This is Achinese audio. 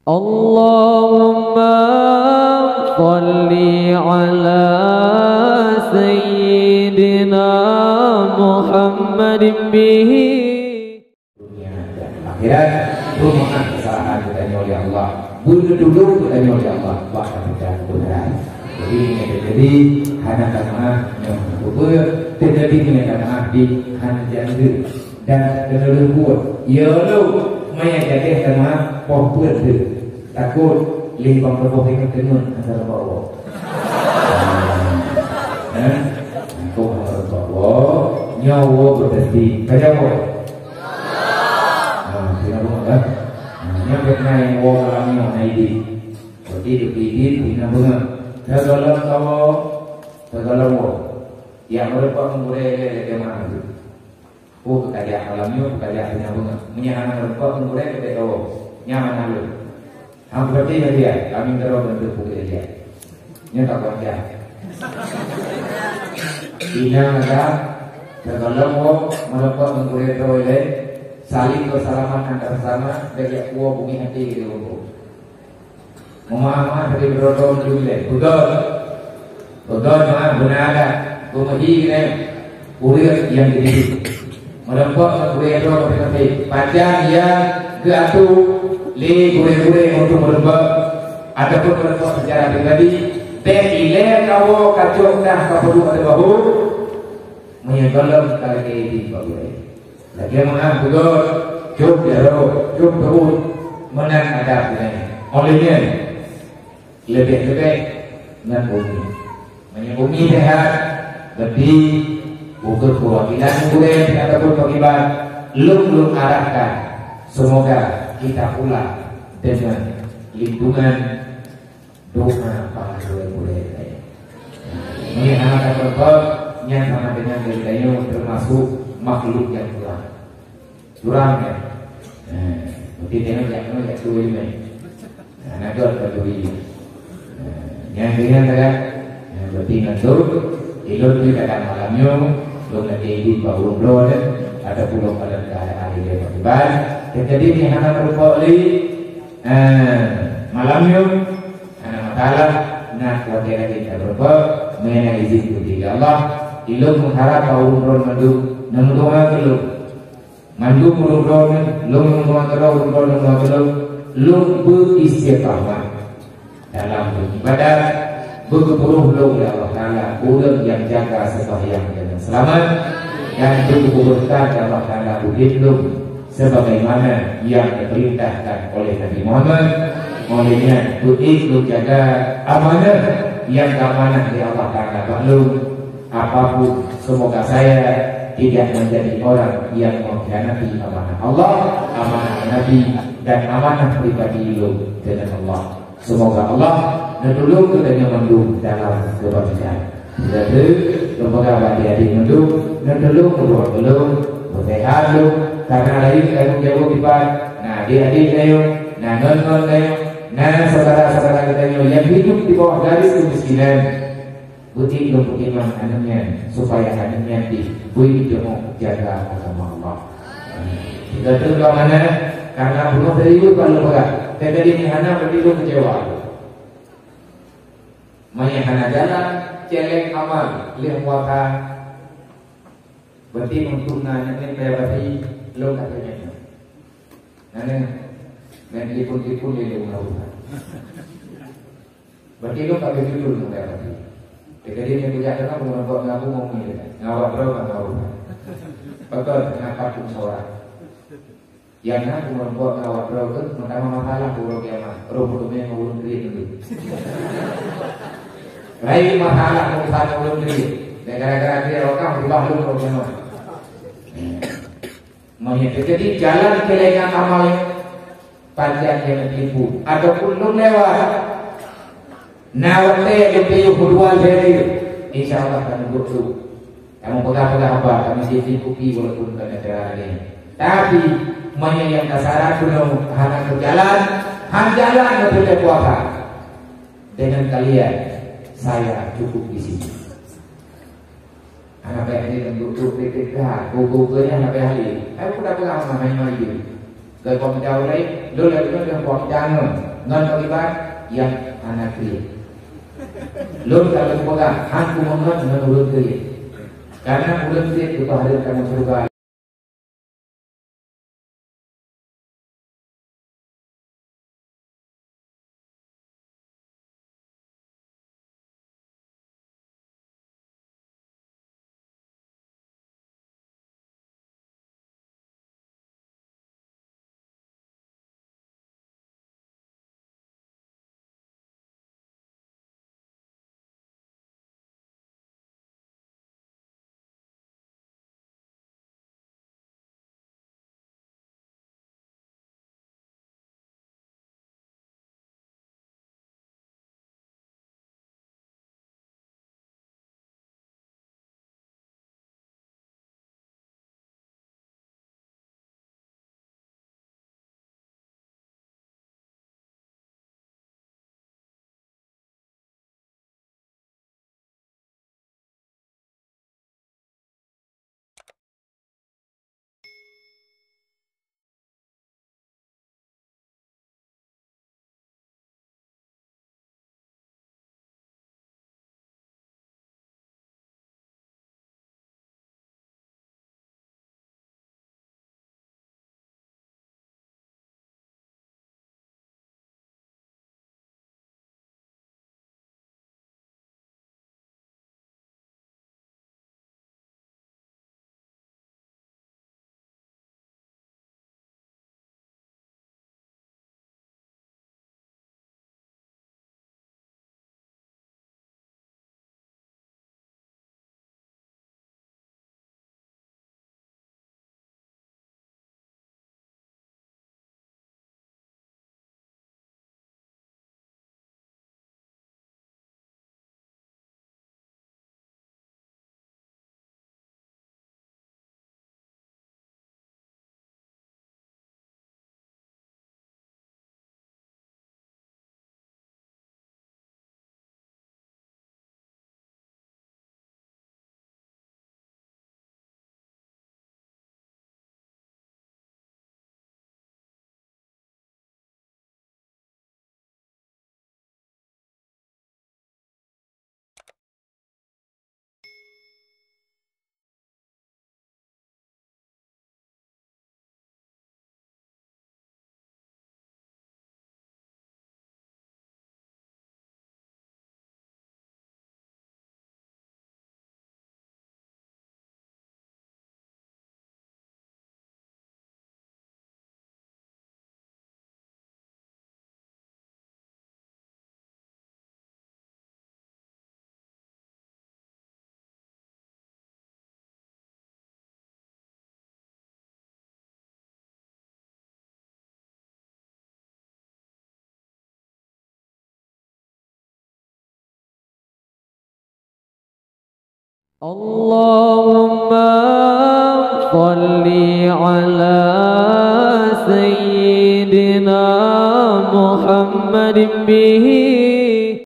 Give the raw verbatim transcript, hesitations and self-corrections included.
Allahumma shalli ala sayyidina Muhammadin bihi. Dunia dan akhirat, peumaáf kesalahan geutanyoe lé Allah, beuneuh tulông geutanyoe lé Allah bak keubeunaran. Jadi, nyan teujadi hana tamaáf nyoe peue, teujadi nyan tamaáf di hana jeuet dan teuneuh buet. Ya Allah, maya jadeh tamaáf poh peuet tu. Takot lé bang teuboh ingat teungeut antara bak woe. Hah? Takot antara bak woe, nyoe woe beuteuti. Ka jawoe? Ha, tina beungoh dah. Ha, nyan peuet na nyang woe malam nyoe na idin. Berarti leubeh idin tina beungoh. Teugohlom kawoe, teugohlom woe. Nyang meureumpok ngon gurée lé lagée mana tu? Oh, teutajak malam nyoe, teutajak tina beungoh. Meunyo hana meureumpok ngon gurée, keutek kawoe. Nyan hana lôn. Hang berarti ya dia, kami terus bentuk putih dia. Nyan tak kuat dia. Tina ada, teugohlom woe, meureumpok ngon gurée droe lé, saling bersalaman antar sesama, bèk jak puwoe bumi hati di rumpok. Meumaáf-maáf dari beudôh-dôh meujulée. Peugah. Peugah maáf beuna adat. Peumeuhi keunan ureuëng nyang geudidik. Meureumpok ngon gurée droe maté-maté. Pajan nyang geuatoe lé gurée-gurée untuk meureumpok ataupun meureumpok secara pribadi, bèk ilée kawoe kacok dah kapeuduek ateueh bahu. Meunyoe gohlom ka lagée idin bak gurée. Lagée meunan beugöt, cok jaroe, cok teuôt, meunan adab geutanyoe. Óh lheueh nyan, leubeh-leubeh ngon umi. Meunyoe umi sehat, berarti bukan perwakilan gurée ataupun pagibah, lôn, lôn arahkan. Semoga kita pulang dengan lindungan doa para gurée-gurée. Meunyoe hana tapeureumpok, nyan sama dengan geutanyoe termasuk makhluk nyang curang. Curang nyan. Nah, mungkin tengok jak keunoe jak keunoe nyan. Nah, na göt ka turi. Nah, nyan dengan saja. Nah, berarti ngon tu, ilôn tu kadang malam nyoe, lôn lagée idin bak ureuëng droe, ataupun lôn padam keuadaan di luwa kiban. Jadi, ni hana meureumpok lé, ah, malam nyoe, hana masalah, na kuatir lagée tabeureumpok, meunan izin keu Allah. Ilôn meuharab bak ureuëng droe mandum, neumeudoa keu lôn. Mandum ureuëng droe nyoe, lôn meudoa keudroe, ureuëng droe meudoa keudroe, lôn beu istiqamah dalam beribadat, beugeupeuruh lôn lé Allah Taala ureuëng nyang jaga sembahyang deungon seulamat, dan beugeupeubeureukat lé Allah Taala udeb lôn sebagaimana nyang geupeurintahkan oleh Nabi Muhammad. Oleh nyan, beuék lôn jaga amanah nyang geuamanah lé Allah Taala bak lôn. Apapun, semoga saya tidak menjadi orang yang mengkhianati amanah Allah, amanah Nabi, dan amanah pribadi lôn dengan Allah. Semoga Allah neutulông geutanyoe mandum dalam kebajikan. Lagée lôn peugah bak adik-adik mandum, neutulông ureuëng tulông, beuseuhat lôn, karena laén tanggong jaweueb iban, na adik-adik tanyoe, na ngon-ngon tanyoe, na syedara-syedara geutanyoe nyang hidup di bawah garis keumiskinan. Beuti lôn peutimang aneuëk nyan, supaya aneuëk nyan pih beu jeuet jaga agama Allah. Kita teuka mana, karena bunoe serius ban lôn peugah. Teuka di hana beuti lôn keucewa. Meunyoe hana jalan, celeng amal, lheueh puasa. Berarti untuk na aneuëk nyan kaya basi, lôn ka teunyok. Aneuëk, main telepon-telepon lé lôn na urusan. Berarti lôn ka habéh judul ngon kaya basi. Jadi, nyoe kujak deungoe, meureumpok ngon aku, mau ngieng. Ngon awak droe ka na urusan. Beutôi, kenapa pun seorang? Nyang na, meureumpok ngon awak droe keuh, meutamah masalah uroe kiamat. Roh meuteumé ngon ulôn kriet nyoe. Laén masalah urusan ulôn kriet. Dan gara-gara kriet awak kah, meurubah lôn uroe kiamat. Meunyoe teujadi jalan keulengan amal, pajan nyang tipu, ataupun lôn lewat. Na watée geupiôh meuduan lhée, insya Allah ka neuduek su. Kamoe peugah-peugah haba, kamoe jeuet kupi walaupun kon acara laén. Tapi, meunyoe nyang tasarat bunoe hana teujalan, han jalan neupeuleueh puasa. Dengan kalian, saya cukup di sini. Hana payah lé lam duek-duek P P K, gogo-gogo nyan hana payah lé. Tapi peue tapeugah meuhai-hai jih. Keu peumeudawa laén, lôn lagée nyoe lôn peumeudawa ngon, ngon bak iban nyang hana kriet. Lôn ka lôn peugah, han kumeungon ngon ureuëng kriet. Kareuna ureuëng kriet geupeuhareuem kamoe syeuruga. اللهم صل على سيدنا محمد به